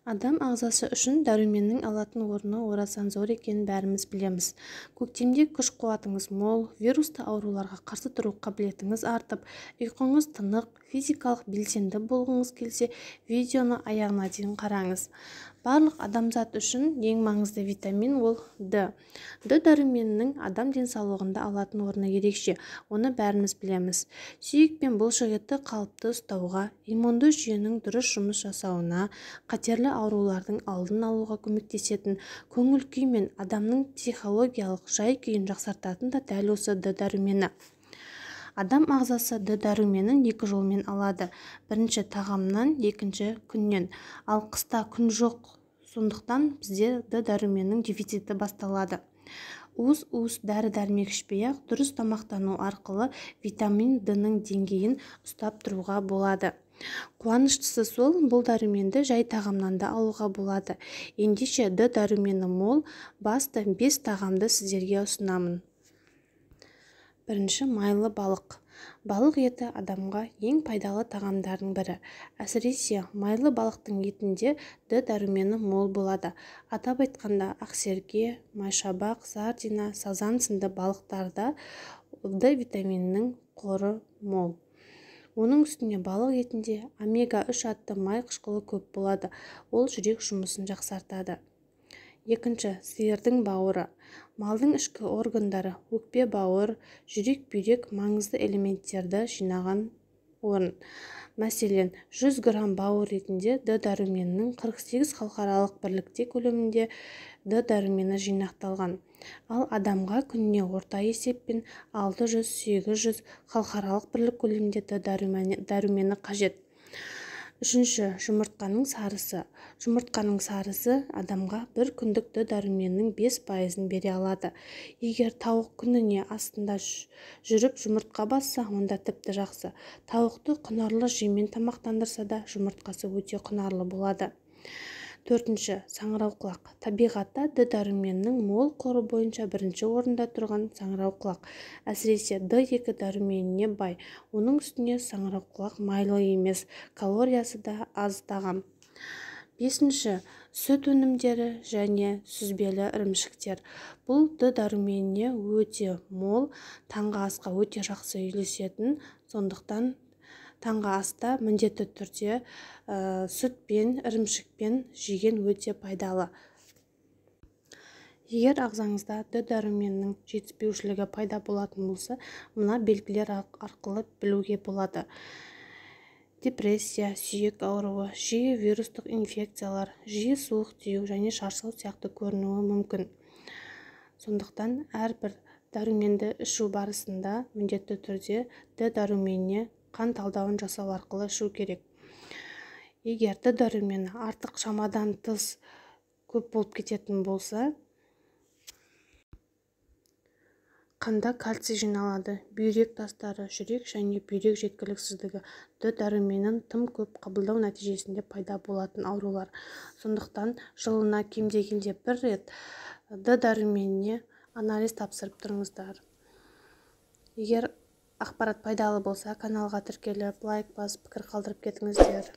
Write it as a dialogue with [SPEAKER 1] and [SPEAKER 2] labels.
[SPEAKER 1] Адам ағзасы үшін дәруменнің алатын орны орасан зор екенін бәріміз білеміз. Көктемде күш-қуатыңыз мол, вирусты ауруларға қарсы тұру қабілетіңіз артып, ұйқыңыз тынық, физикалық белсенді болғыңыз келсе, видеоны аяғына дейін қараңыз. Барлық адамзат үшін ең маңызды витамин ол Д. Д дәруменінің адам денсаулығында алатын орны ерекше, оны бәріміз білеміз. Сүйек пен бұлшықетті қалыпты ұстауға, иммунды жүйенің дұрыс жұмыс жасауына, қатерлі аурулардың алдын алуға көмектесетін, көңіл-күй мен адамның психологиялық жай-күйін жақсартатын да дәл осы Д дәрумені. Адам ағзасы Д дәруменін екі жолмен алады. Бірінші тағамнан, екінші күннен. Ал қыста күн жоқ, сондықтан бізде Д дәруменінің дефициті басталады. Уыз-уыз дәрі-дәрмек ішпей-ақ дұрыс тамақтану арқылы витамин Д-ның деңгейін ұстап тұруға болады. Қуаныштысы сол, бұл дәруменді жай тағамнан да алуға болады. Ендеше Д дәрумені мол басты 5 тағамды сіздерге ұсынамын. Бірінші, майлы балық. Балық еті адамға ең пайдалы тағамдардың бірі. Әсіресе майлы балықтың етінде Д дәрумені мол болады. Атап айтқанда, ақсерке, майшабақ, сардина, сазан сынды балықтарда Д витаминінің қоры мол. Оның үстіне балық етінде омега-3 атты май қышқылы көп болады. Ол жүрек жұмысын жақсартады. Екінші, сиырдың бауыры. Малдың ішкі органдары, өкпе, бауыр, жүрек, бүйрек маңызды элементтерді жинаған орын. Мәселен, 100 грамм бауыр етінде Д дәруменінің 48 халықаралық бірлікте көлемінде Д дәрумені жинақталған. Ал адамға күніне орта есеппен 600-800 халықаралық бірлік көлемінде Д дәрумені қажет. Үшінші, жұмыртқаның сарысы. Жұмыртқаның сарысы адамға бір күндік Д дәруменінің 5%-ын бере алады. Егер тауық күніне астында жүріп жұмыртқа басса, онда тіпті жақсы. Тауықты құнарлы жеммен тамақтандырса да, жұмыртқасы өте құнарлы болады. Төртінші, саңырауқұлақ. Табиғатта Д дәруменінің мол қоры бойынша бірінші орында тұрған саңырауқұлақ. Әсіресе Д2 дәруменіне бай. Оның үстіне саңырауқұлақ майлы емес, калориясы да аз тағам. Бесінші, сүт өнімдері және сүзбелі ірімшіктер. Бұл Д дәруменіне өте мол, таңғы асқа өте жақсы үйлесетін, сондықтан таңғы аста міндетті түрде сүтпен, ірімшікпен жеген өте пайдалы. Егер ағзаңызда Д дәруменінің жетіспеушілігі пайда болатын болса, мына белгілер арқылы білуге болады. Депрессия, сүйек ауруы, жиі вирустық инфекциялар, жиі суық тию және шаршау сияқты көрінуі мүмкін. Сондықтан әрбір дәруменді ішу барысында міндетті түрде Д дәруменіне қан талдауын жасау арқылы ішу керек. Егер Д дәрумені артық шамадан тыс көп болып кететін болса, қанда кальций жиналады, бүйрек тастары, жүрек және бүйрек жеткіліксіздігі Д дәруменін тым көп қабылдау нәтижесінде пайда болатын аурулар. Сондықтан жылына кем дегенде бір рет Д дәруменіне анализ тапсырып тұрыңыздар. Егер ақпарат пайдалы болса, каналға тіркеліп, лайк басып, пікір қалдырып кетіңіздер.